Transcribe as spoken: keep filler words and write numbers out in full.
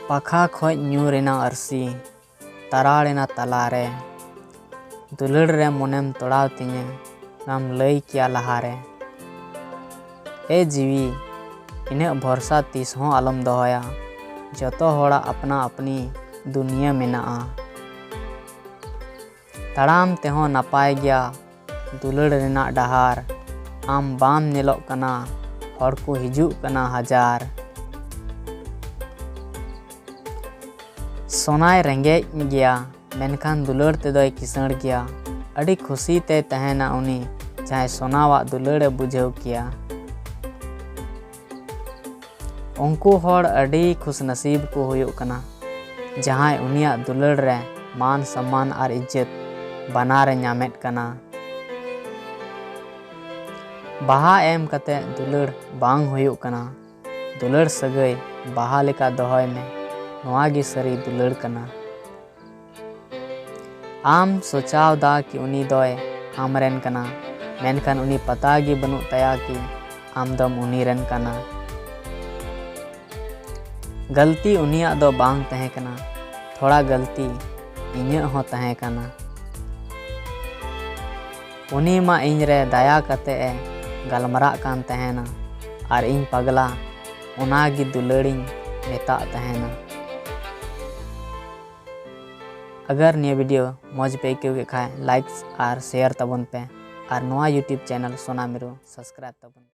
ᱯᱟᱠᱷᱟ ᱠᱷᱚᱡ ᱧᱩᱨ ᱮᱱᱟ ᱟᱹᱨᱥᱤ, ᱛᱟᱨᱟᱲ ᱮᱱᱟ ᱛᱟᱞᱟᱨᱮ᱾ ᱫᱩᱞᱟᱹᱲ ᱨᱮ ᱢᱚᱱᱮᱢ ᱛᱚᱲᱟᱣ ᱛᱤᱧᱟᱹ, ᱚᱱᱟᱢ ᱞᱟᱹᱭ ᱠᱮᱭᱟ ᱞᱟᱦᱟᱨᱮ᱾ ᱮ ᱡᱤᱣᱤ, ᱤᱱᱟᱹᱜ ᱵᱷᱚᱨᱥᱟ ᱛᱤᱥ ᱦᱚᱸ ᱟᱞᱚᱢ ᱫᱚᱦᱚᱭᱟ᱾ ᱡᱚᱛᱚ ᱦᱚᱲᱟᱜ ᱟᱯᱱᱟ ᱟᱯᱱᱤ ᱫᱩᱱᱤᱭᱟᱹ ᱢᱮᱱᱟᱜᱼᱟ᱾ ᱛᱟᱲᱟᱢ ᱛᱮᱦᱚᱸ ᱱᱟᱯᱟᱭ ᱜᱮᱭᱟ ᱫᱩᱞᱟᱹᱲ ᱨᱮᱱᱟᱜ ᱰᱟᱦᱟᱨ᱾ ᱟᱢ ᱵᱟᱢ ᱧᱮᱞᱚᱜ ᱠᱟᱱᱟ, ᱦᱚᱲ ᱠᱚ ᱦᱤᱡᱩᱜ ᱠᱟᱱᱟ ᱦᱟᱡᱟᱨ᱾ ᱥᱚᱱᱟᱭ ᱨᱮᱸᱜᱮᱡ ᱜᱮᱭᱟ, ᱢᱮᱱᱠᱷᱟᱱ ᱫᱩᱞᱟᱹᱲ ᱛᱮᱫᱚᱭ ᱠᱤᱥᱟᱹᱬ ᱜᱮᱭᱟ᱾ ᱟᱹᱰᱤ ᱠᱷᱩᱥᱤ ᱛᱮᱭ ᱛᱟᱦᱮᱱᱟ ᱩᱱᱤ, ᱡᱟᱦᱟᱸᱭ ᱥᱚᱱᱟᱣᱟᱜ ᱫᱩᱞᱟᱹᱲᱮ ᱵᱩᱡᱷᱟᱹᱣ ᱠᱮᱭᱟ᱾ ᱩᱱᱠᱩ ᱦᱚᱲ ᱟᱹᱰᱤ ᱠᱷᱩᱥ ᱱᱟᱥᱤᱵ ᱠᱚ ᱦᱩᱭᱩᱜ ᱠᱟᱱᱟ, ᱡᱟᱦᱟᱸᱭ ᱩᱱᱤᱭᱟᱜ ᱫᱩᱞᱟᱹᱲ ᱨᱮ ᱢᱟᱱ ᱥᱚᱢᱢᱟᱱ ᱟᱨ ᱤᱡᱽᱡᱚᱛ ᱵᱟᱱᱟᱨᱮ ᱧᱟᱢᱮᱫ ᱠᱟᱱᱟ᱾ ᱵᱟᱦᱟ ᱮᱢ ᱠᱟᱛᱮ ᱫᱩᱞᱟᱹᱲ ᱵᱟᱝ ᱦᱩᱭᱩᱜ ᱠᱟᱱᱟ᱾ ᱫᱩᱞᱟᱹᱲ ᱥᱟᱹᱜᱟᱹᱭ ᱵᱟᱦᱟ ᱞᱮᱠᱟ ᱫᱚᱦᱚᱭ ᱢᱮ, ᱱᱚᱣᱟ ᱜᱮ ᱥᱟᱹᱨᱤ ᱫᱩᱞᱟᱹᱲ ᱠᱟᱱᱟ᱾ ᱟᱢ ᱥᱚᱪᱟᱣ ᱫᱟ ᱠᱤ ᱩᱱᱤ ᱫᱚᱭ ᱟᱢᱨᱮᱱ ᱠᱟᱱᱟ, ᱢᱮᱱᱠᱷᱟᱱ ᱩᱱᱤ ᱯᱟᱛᱟ ᱜᱮ ᱵᱟᱹᱱᱩᱜ ᱛᱟᱭᱟ ᱠᱤ ᱟᱢ ᱫᱚᱢ ᱩᱱᱤ ᱨᱮᱱ ᱠᱟᱱᱟ᱾ ᱜᱟᱹᱞᱛᱤ ᱩᱱᱤᱭᱟᱜ ᱫᱚ ᱵᱟᱝ ᱛᱟᱦᱮᱸ ᱠᱟᱱᱟ, ᱛᱷᱚᱲᱟ ᱜᱟᱹᱞᱛᱤ ᱤᱧᱟᱹᱜ ᱦᱚᱸ ᱛᱟᱦᱮᱸ ᱠᱟᱱᱟ᱾ ᱩᱱᱤ ᱢᱟ ᱤᱧ ᱨᱮ ᱫᱟᱭᱟ ᱠᱟᱛᱮ ᱮ ᱜᱟᱞᱢᱟᱨᱟᱜ ᱠᱟᱱ ᱛᱟᱦᱮᱱᱟ, ᱟᱨ ᱤᱧ ᱯᱟᱜᱽᱞᱟ ᱚᱱᱟ ᱜᱮ ᱫᱩᱞᱟᱹᱲᱤᱧ ᱢᱮᱛᱟᱜ ᱛᱟᱦᱮᱱᱟ᱾ ᱟᱜᱟᱨ ᱱᱤᱭᱟᱹ video ᱢᱚᱡᱽ ᱯᱮ ᱟᱹᱭᱠᱟᱹᱣ ᱠᱮᱫ ᱠᱷᱟᱡ, likes ᱟᱨ share ᱛᱟᱵᱚᱱ ᱯᱮ, ᱟᱨ ᱱᱚᱣᱟ YouTube channel ᱥᱳᱱᱟ ᱢᱤᱨᱩ subscribe ᱛᱟᱵᱚᱱ ᱯᱮ᱾